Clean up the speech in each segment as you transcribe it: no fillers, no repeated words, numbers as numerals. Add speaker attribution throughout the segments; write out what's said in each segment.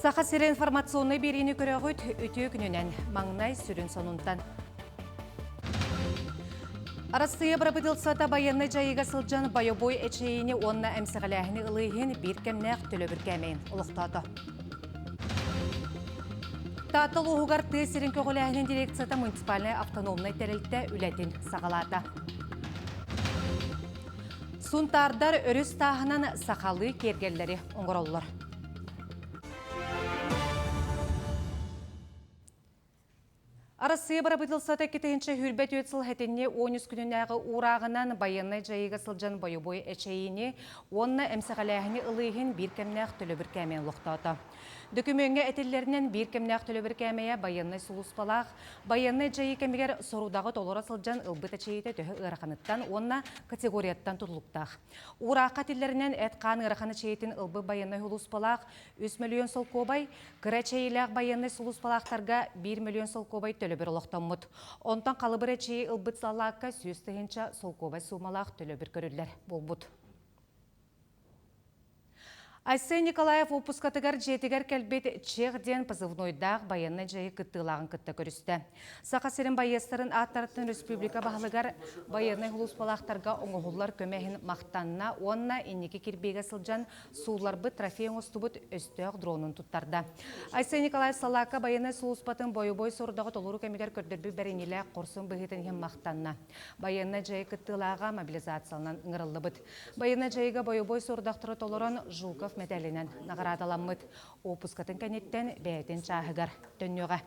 Speaker 1: Саха сирэ информационнай биэриини көрөҕүт үтүө күнүнэн маҥнай сүрүн сонунтан. Арассыыйа бырабыыталыстыбата байыаннай дьайыыга сылдьан бойобуой эчэйиини уонна эмсэҕэлээһини ылыы иһин биир кэмнээх төлөбүр кээмэйин олохтоото. Таатта улууһугар тыа сирин көҕүлээһинин дирекцията муниципальнай автономнай тэрилтэ үлэтин саҕалаата. Сунтаардар өрүс тааһынан сахалыы киэргэллэри оҥороллор. Арассыыйа бырабыыталыстыбата 2024 сыл сэтинньи 13 күнүнээҕи уурааҕынан байыаннай дьайыыга сылдьан бойобуой эчэйиини уонна эмсэҕэлээһини ылыы иһин биир кэмнээх төлөбүр кээмэйин олохтоото. Дөкүмүөҥҥэ этиллэринэн, биир кэмнээх төлөбүр кээмэйэ байыаннай сулууспалаах байыаннай дьайыы кэмигэр сорудаҕы толоро сылдьан ылбыт эчэйиитэ төһө ыараханыттан уонна категорияттан тутулуктаах. Уураахха этиллэринэн, эт-хаан ыарахан эчэйиитин ылбыт байыаннай сулууспалаах 3 мөлүйүөн солкуобай, кыра эчэйиилээх байыаннай сулууспалаахтарга 1 мөлүйүөн солкуобай төлөбүр олохтоммут. Онтон халыбыр эчэйии ылбыт саллаакка 100 тыһыынча солкуобай суумалаах төлөбүр көрүллэр буолбут. Айсен Николаев уоппускатыгар дьиэтигэр кэлбит Чех диэн позывнойдаах байыаннай дьайыы кыттыылааҕын кытта көрүстэ. Саха сирин байыастарын ааттарыттан республика баһылыгар байыаннай сулууспалаахтарга оҥоһуллар көмө иһин махтанна уонна инники кирбиигэ сылдьан суулларбыт трофей оҥостубут өстөөх дронун туттарда. Айсен Николаев салаакка байыаннай сулууспатын бойобуой сорудаҕы толору кэмигэр көрдөрбүт бэриниилээх хорсун быһыытын иһин махтанна. Байыаннай дьайыы кыттыылааҕа мобилизацияланан ыҥырыллыбыт. Байыаннай дьайыыга бойобуой сорудахтары толорон Жуков мэтээлинэн наҕараадаламмыт. Уоппускатын кэнниттэн бэйэтин чааһыгар төннүөҕэ.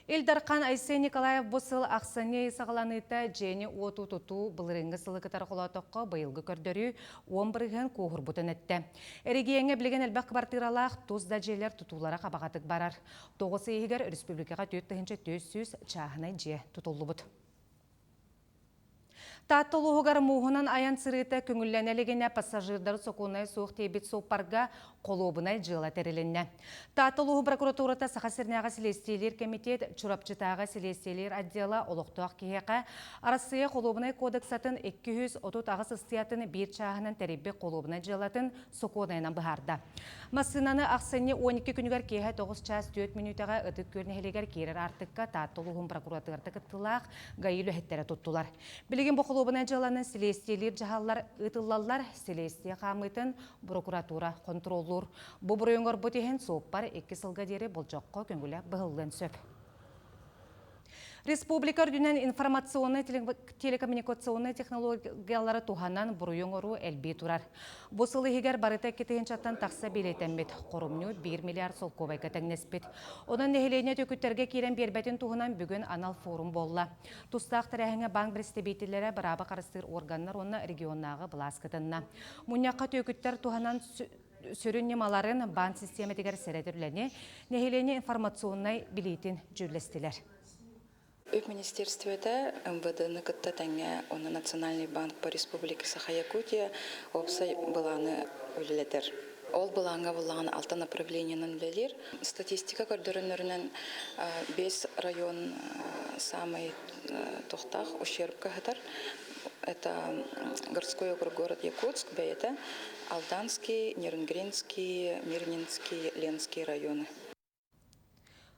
Speaker 1: Ил Дархан Айсен Николаев бу сыл ахсынньы ый саҕаланыыта дьиэни-уоту тутуу былырыыҥҥы сылы кытары холоотоххо быйылгы көрдөрүү 10% куоһурбутун эттэ. Эрэгийиэҥҥэ билигин элбэх кыбартыыралаах тус да дьиэлэр тутуулара хабаҕатык барар. Тоҕус ый иһигэр республикаҕа 4400 чааһынай дьиэ тутуллубут. Таатта улууһугар мууһунан айан сырыыта көҥүллэнэ илигинэ пассажирдары сокуоннайа суох тиэйбит суоппарга холуобунай дьыала тэрилиннэ. Таатта улууһун прокуратурата Саха сиринээҕи силиэстийэлиир кэмитиэт Чурапчытааҕы силиэстийэлиир отдела олохтоох киһиэхэ Арассыыйа холуобунай кодексатын 238 ыстатыйатын биир чааһынан тэрийбит холуобунай дьыалатын сокуонайынан быһаарда. Массыынаны ахсынньы 12 күнүгэр киэһэ 9 чаас 4 мүнүүтэҕэ Ытык Күөл нэһилиэгэр киирэр аартыкка Таатта улууһун прокуратурата кыттыылаах ГАИ үлэһиттэрэ туттулар. Билигин бу холуобунай дьыаланы силиэстийэлиир дьаһаллар ыытыллаллар, силиэстийэ хаамыытын прокуратура хонтуруоллуур. Бу буруйу оҥорбут иһин суоппар 2 сылга диэри болдьоххо көҥүлэ быһыллыан сөп. Республика үрдүнэн информационнай телекоммуникационнай технологиялары туһанан буруйу оҥоруу элбии турар. Бу сыл иһигэр барыта 2 тыһыынчаттан тахса бэлиэтэммит, хорумньу 1 миллиард солкуобайга тэҥнэспит. Онон нэһилиэнньэ түөкүттэргэ киирэн биэрбэтин туһунан бүгүн анал форум буолла. Тустаах тэрээһиҥҥэ банк бэрэстэбиитэллэрэ, быраабы харыстыыр органнар уонна регионнааҕы былаас кытынна. Мунньахха түөкүттэр туһанан сүрүн ньымаларын баан систиэмэтигэр сэрэтэр үлэни, нэһилиэнньэ информационнай билиитин дьүүллэстилэр.
Speaker 2: Үп министерствота МВД-ны кытта тэҥҥэ уонна Национальный банк по Республике Саха-Якутия уопсай былааны үлэлэтэр. Ол былааҥҥа буллаҕына алта направлениенан үлэлиир. Статистика көрдөрөннөрүнэн бес район самый тохтаах ущербка сытар. Это городской округ город Якутск, бэйэтэ Алданский, Нерюнгринский, Мирнинский, Ленский районы.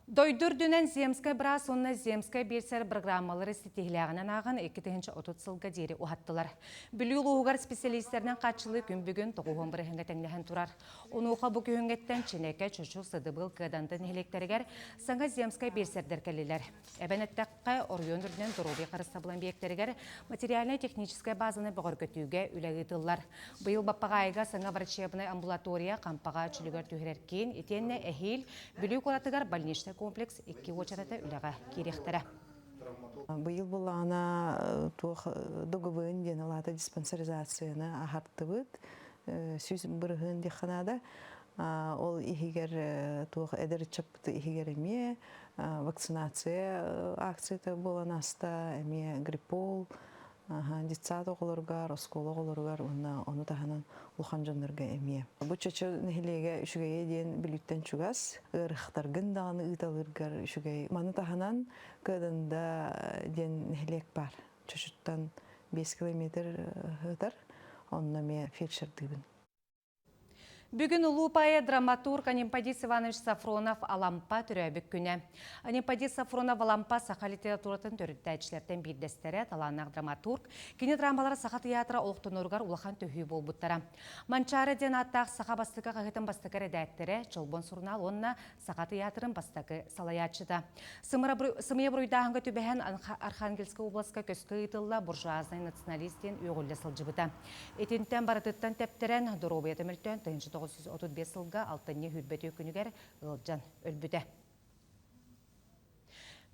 Speaker 1: Дойду үрдүнэн Земскэй быраас уонна Земскэй биэлсэр программалары ситиһилээҕинэн ааҕан 2030 сылга диэри уһаттылар. Бүлүү улууһугар специалистэринэн хааччылыы күн бүгүн 90 бырыһыҥҥа тэҥнэһэн турар. Онуоха бу күһүҥҥэттэн Чинэкэ, Чочу, Сыдыбыл, Кыаданды нэһилиэктэригэр саҥа Земскэй биэлсэрдэр кэллилэр. Эбэн эттэххэ, оройуон үрдүнэн доруобуйа харыстабылын объектэригэр материальнай-техническэй базаны бөҕөргөтүүгэ үлэ ыытыллар. Быйыл Баппаҕаайыга саҥа врачебнай амбулатория Хампаҕа чөлүгэр түһэрэр киин итиэннэ эһиил Бүлүү куоратыгар больничнай комплекс икки уочарата үлэҕэ киириэхтэрэ.
Speaker 3: Быйыл буллаҕына туох договын диэн алаата диспансеризацияны аһартыбыт. 100% диэххэ наада. Ол иһигэр туох эдэр ыччаппыт иһигэр эмиэ вакцинация акцията буолан ааста, эмиэ гриппол, детсад оҕолоругар, оскуола оҕолоругар уонна ону таһынан улахан дьоннорго эмиэ. Бу Чочу нэһилиэгэ үчүгэйэ диэн Бүлүүттэн чугас, ыарыхтаргын даҕаны ыыталыыргар үчүгэй. Маны таһынан Кыаданда диэн нэһилиэк баар. Чочуттан 5 километр ыытар, онно эмиэ фельдшердыыбын.
Speaker 1: Бүгүн улуу поэт, драматург Анемподист Иванович Сафронов Алампа төрөөбүт күнэ. Анемподист Сафронов Алампа саха литературатын төрүттээччилэртэн биирдэстэрэ, талааннаах драматург. Кини драмалара Саха тыйаатыра олохтоноругар улахан төһүү буолбуттара. Манчаары диэн ааттаах саха бастакы хаһыатын бастакы эрэдээктэрэ, Чолбон сурунаал уонна Саха тыйаатырын бастакы салайааччыта. Сымыйа буруйдааһынга түбэһэн Архангельскай областка көскө ыытылла буржуазнай националист диэн үөҕүллэ сылдьыбыта. Итинтэн барытыттан тэптэрэн, доруобуйата мөлтөөн 1935 сылга алтынньы сүүрбэ күнүгэр ыалдьан өлбүтэ.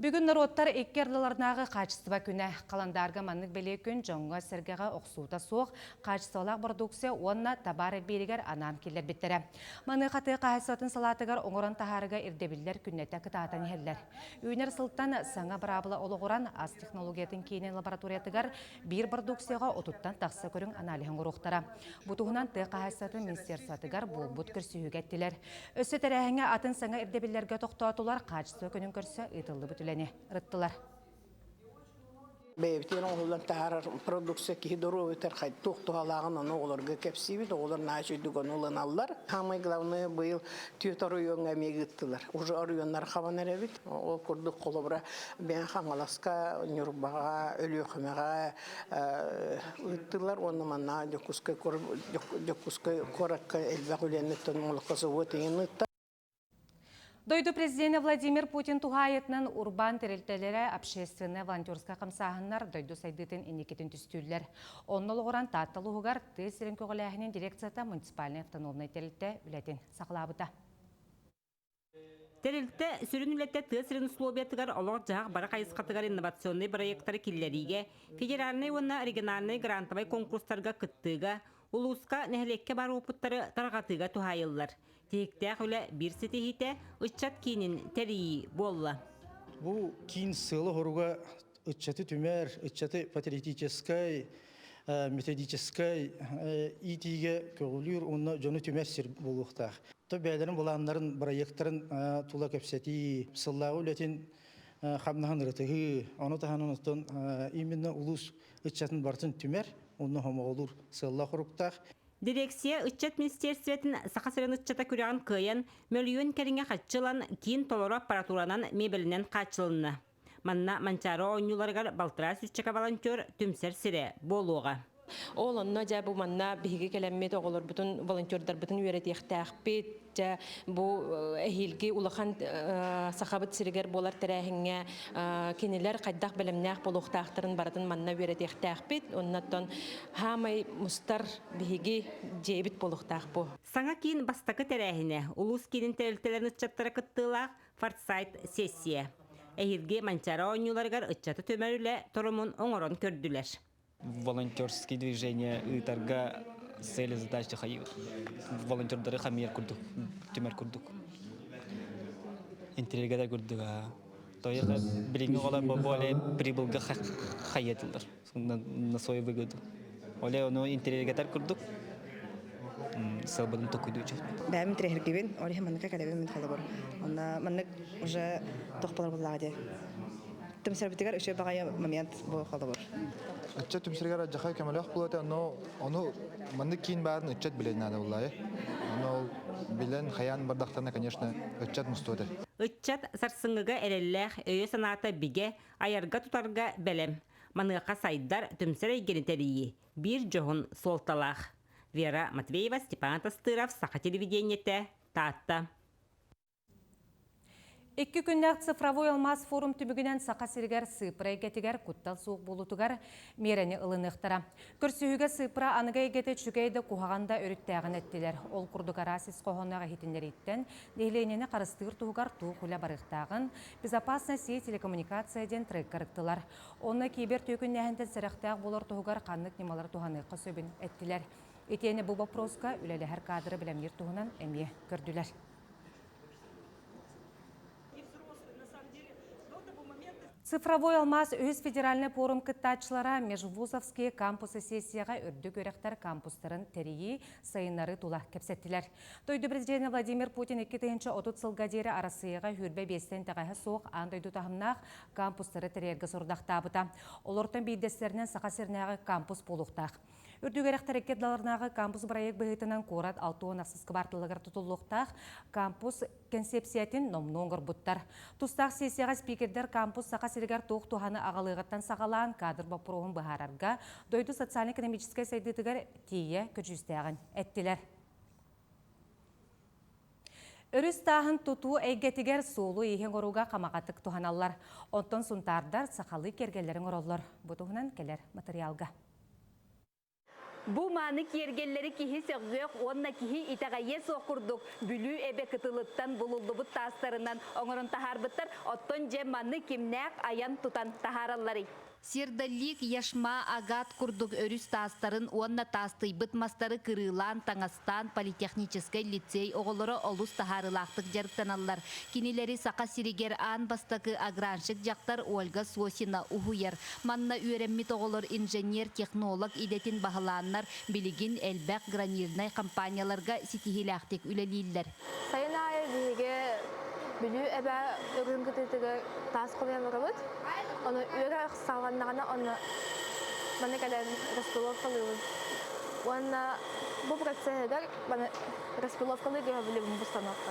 Speaker 1: Бүгүн норуоттар икки ардыларынааҕы хаачыстыба күнэ. Халандаарга маннык бэлиэ күн дьоҥҥо-сэргэҕэ охсуута суох, хаачыстыбалаах бородууксуйа уонна табаар элбииригэр анаан киллэрбиттэрэ. Маныаха тыа хаһаайыстыбатын салаатыгар оҥорон таһаарыыга ирдэбиллэр күннэтэ кытаатан иһэллэр. Үүнэр сылтан саҥа быраабыла олоҕуран, ас технологиятын киинин лабораториятыгар биир бородууксуйаҕа отуттан тахса көрүҥ аналиһын оҥоруохтара. Бу туһунан тыа хаһаайыстыбатын министерствотыгар буолбут көрсүһүүгэ эттилэр. Өссө тэрээһиҥҥэ атын саҥа ирдэбиллэргэ тохтоотулар, хаачыстыба күнүн көрсө ыытыллыбыт үлэни ырыттылар.
Speaker 4: Бэйэбитигэр оҥоһуллан таһаарар продукция киһи доруобуйатыгар туох туһалааҕын ону оҕолорго кэпсиибит, оҕолор наһаа үчүгдүк ону ылыналлар. Самое главное быйыл түөрт оройуоҥҥа эмиэ ыыттылар. Уже оройуоннары хабан эрэбит. Ол курдук холобура Мэҥэ Хаҥаласка, Ньурбаҕа, Өлүөхүмэҕэ ыыттылар уонна манна Дьокуускай Дьокуускай куоракка элбэх үлэни молокозавод иҥин ыытта.
Speaker 1: Дойду президенэ Владимир Путин туһаайытынан урбаан тэрилтэлэрэ общественнай волонтерскай хамсааһыннар дойду сайдыытын инникитин түстүүллэр. Онно олоҕуран Таатта улууһугар тыа сирин көҕүлээһинин дирекцията муниципальнай автономнай тэрилтэ үлэтин саҕалаабыта.
Speaker 5: Тэрилтэ сүрүн үлэтэ тыа сирин условиятыгар олох-дьаһах бары хайысхатыгар инновационнай бырайыактары киллэриигэ, федеральнай уонна региональнай грантовай конкурстарга кыттыыга, улууска, нэһилиэккэ баар уопуттары тарҕатыыга туһаайыллар. Тиһиктээх үлэ биир ситиһиитэ ыччат киинин тэрийии буолла.
Speaker 6: Бу киин сыала-соруга ыччаты түмэр, ыччаты патриотическай, методическай иитиигэ көҕүлүүр уонна дьону түмэр сир буолуохтаах. То бэйэлэрин былааннарын, бырайыактарын тула кэпсэтии, сыллааҕы үлэтин хамнаһын ырытыһыы, ону таһынан оттон именно улуус ыччатын барытын түмэр, онно хомоҕолуур сыаллаах-соруктаах.
Speaker 5: Дирекция ыччат министиэристибэтин Саха сирин ыччата күрэҕин кыайан, мөлүйүөн кэриҥэ харчы ылан, киин толору аппаратуранан, миэбэлинэн хааччылынна. Манна Манчаары оонньууларыгар балтараа сүүсчэкэ волонтер түмсэр сирэ буолуоҕа.
Speaker 7: Ол онно дьэ бу манна биһиги кэлэммит оҕолорбутун, волонтердарбытын үөрэтиэхтээхпит. Дьэ бу эһиилги улахан Сахабыт сиригэр буолар тэрээһиҥҥэ кинилэр хайдах бэлэмнээх буолуохтаахтарын барытын манна үөрэтиэхтээхпит. Оннуттан хаамай мустар биһиги дьиэбит буолуохтаах бу.
Speaker 5: Саҥа киин бастакы тэрээһинэ улуус киинин тэрилтэлэрин ыччаттара кыттыылаах Форсайт сессия. Эһиилги Манчаары оонньууларыгар ыччаты түмэр үлэ торумун оҥорон көрдүлэр.
Speaker 8: Волонтерские движения ыытарга цели задачи волонтердары хамыйар курдук түмэр курдук интрига курдуга тояха билиҥҥи оҕолор более прибылга хайатылар на свою выгоду оле ону интриигэтэр курдук сылбытын токуйдуучу
Speaker 9: Бэйэм интэриэһиргибин, ол иһин манныка кэлэбин мин холобур. Онно маннык уже туох болар буллаҕа дии. Түмсэрбитигэр үчүгэй баҕайы момент бу холобур.
Speaker 10: Ыччат түмсэригэр адьахай көмөлөөх буолуо но ону маннык киин баарын ыччат билэн наада буллаайы. Ону ол билэн хайаан бардахтарына, конечно, ыччат мустуо этэ.
Speaker 5: Ыччат сарсыҥҥыга эрэллээх, өйө-санаата бигэ, айарга-тутарга бэлэм. Маныаха сайдар, түмсэр эйгэни тэрийии биир дьоһун суолталаах. Вера Матвеева, Степан Тастыров, Саха телевидениетэ, Таатта.
Speaker 1: Икки күннээх цифровой алмаас форум түмүгүнэн Саха сиригэр сыыппара эйгэтигэр куттал суох буолуутугар миэрэни ылыныахтара. Көрсүһүүгэ сыыппара аныгы эйгэтэ үчүгэй да куһаҕан да өрүттээҕин эттилэр. Ол курдук араас ис хоһоонноох иһитиннэрииттэн нэһилиэнньэни харыстыыр туһугар туох үлэ барыахтааҕын «Безопасность и телекоммуникация» диэн треккэ ырыттылар. Онно кибер түөкүннээһинтэн сэрэхтээх буолар туһугар ханнык ньымалары туһаныахха сөбүн эттилэр. Итиэннэ бу боппуруоска үлэлэһэр кадры бэлэмниир туһунан эмиэ көрдүлэр. Цифровой алмаас үһүс федеральнай пуорум кыттааччылара межвузовские кампусы сессияҕа үрдүк үөрэхтэр кампустарын тэрийии, сайыннарыы тула кэпсэттилэр. Дойду президенэ Владимир Путин 2030 сылга диэри Арассыыйаҕа сүүрбэ биэстэн итэҕэһэ суох аан дойду таһымнаах кампустары тэрийэргэ сорудахтаабыта. Олортон биирдэстэринэн Саха сиринээҕи кампус буолуохтаах. Үрдүк үөрэхтэргэ даларнааҕы кампус бырайыак быһыытынан куорат 66 кыбаарталыгар тутуллуохтаах кампус кэнсиэпсийэтин номнуо оҥорбуттар. Тустаах сессияҕа спикердэр кампус Саха сиригэр туох туһаны аҕалыаҕыттан саҕалаан кадр боппуруоһун быһаарарга, дойду социально-экономическай сайдыытыгар тиийэ көдьүүстээҕин эттилэр. Өрүс тааһын тутуу эйгэтигэр суолу-ииһи оҥорууга хамаҕатык туһаналлар. Оттон сунтаардар сахалыы киэргэллэри оҥороллор. Бу туһунан кэлэр матырыйаалга.
Speaker 11: Бу мааны киэргэллэри киһи сөҕүөх уонна киһи итэҕэйиэ суох курдук Бүлүү эбэ кытылыттан булуллубут таастарынан оҥорон таһаарбыттар. Оттон дьэ маны кимнээх айан тутан таһааралларый?
Speaker 12: Сердолик, яшма, агат курдук өрүс таастарын уонна таастыйбыт мастары кырыылаан, таҥастаан политехническай лицей оҕолоро олус таһаарыылаахтык дьарыктаналлар. Кинилэри Саха сиригэр аан бастакы агранщик дьахтар Ольга Сосина уһуйар. Манна үөрэммит оҕолор инженер-технолог идэтин баһылааннар, билигин элбэх гранильнай компанияларга ситиһиилээхтик үлэлииллэр.
Speaker 13: Сайын аайы биһиги Бүлүү эбэ өрүһүн кытыытыгар таас хомуйан барабыт. Ону үөрэх саҕаланнаҕына онно манна кэлэн распиловкалыыбын. Уонна бу процеһыгар маны распиловкалыы көһөбүлүбүн бу станокка.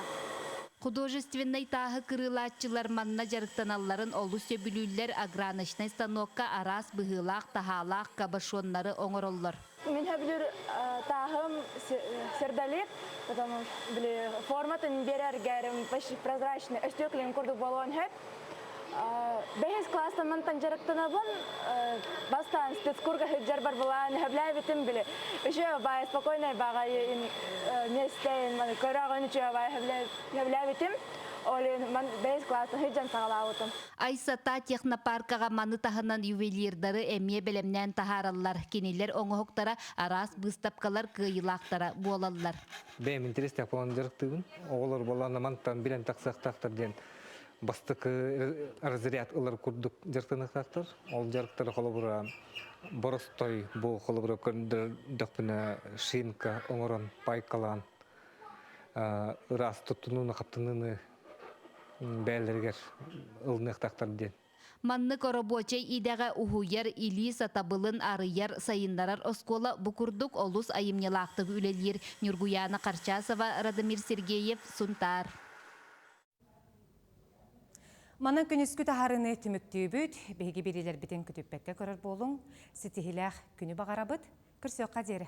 Speaker 12: Художественнай тааһы кырыылааччылар манна дьарыктаналларын олус сөбүлүүллэр, ограночнай станокка араас быһыылаах-таһаалаах кабошоннары оҥороллор.
Speaker 13: Мин сөбүлүүр тааһым сердолик, потому били форматын биэрэргэрим почти прозрачный, өстүөклүн курдук буолуон сөп. Бэһис класстан мантан дьарыктанабын. Бастаан спецкурга сылдьарбар былаан сөбүлээбитим били үчүгэй баай спокойнай баҕайы миэстэ көрөҕүн үчүгэй баай сөбүлээбитим. Ол иһин ман бэһис класстан сылдьан саҕалаабытым.
Speaker 12: Айсата технопаркаҕа маны таһынан ювелирдары эмиэ бэлэмнээн таһаараллар. Кинилэр оҥоһуктара араас быыстапкалар кыайыылаахтара буолаллар.
Speaker 14: Бэйэм интэриэстээх буолан дьарыктыыбын. Оҕолор буоллаҕына мантан билэн тахсыахтаахтар диэн бастакы разряд ылар курдук дьарыктаныахтаахтар. Ол дьарыктары холобура боростой бу холобура көрдөхпүнэ шинка оҥорон пайкалаан ыраас туттунууну хаптыныыны бэйэлэригэр ылыныахтаахтар диэн.
Speaker 12: Маннык оробуочай идэҕэ уһуйар, илии сатабылын арыйар, сайыннарар оскуола бу курдук олус айымньылаахтык үлэлиир. Ньургуйаана Харчасова, Радомир Сергеев, Сунтаар.
Speaker 1: Манан күнүскү таһаарыыны түмүктүүбүт. Биһиги бириилэрбитин күтүппэккэ көрөр буолуҥ. Ситиһилээх күнү баҕарабыт. Көрсүөххэ диэри.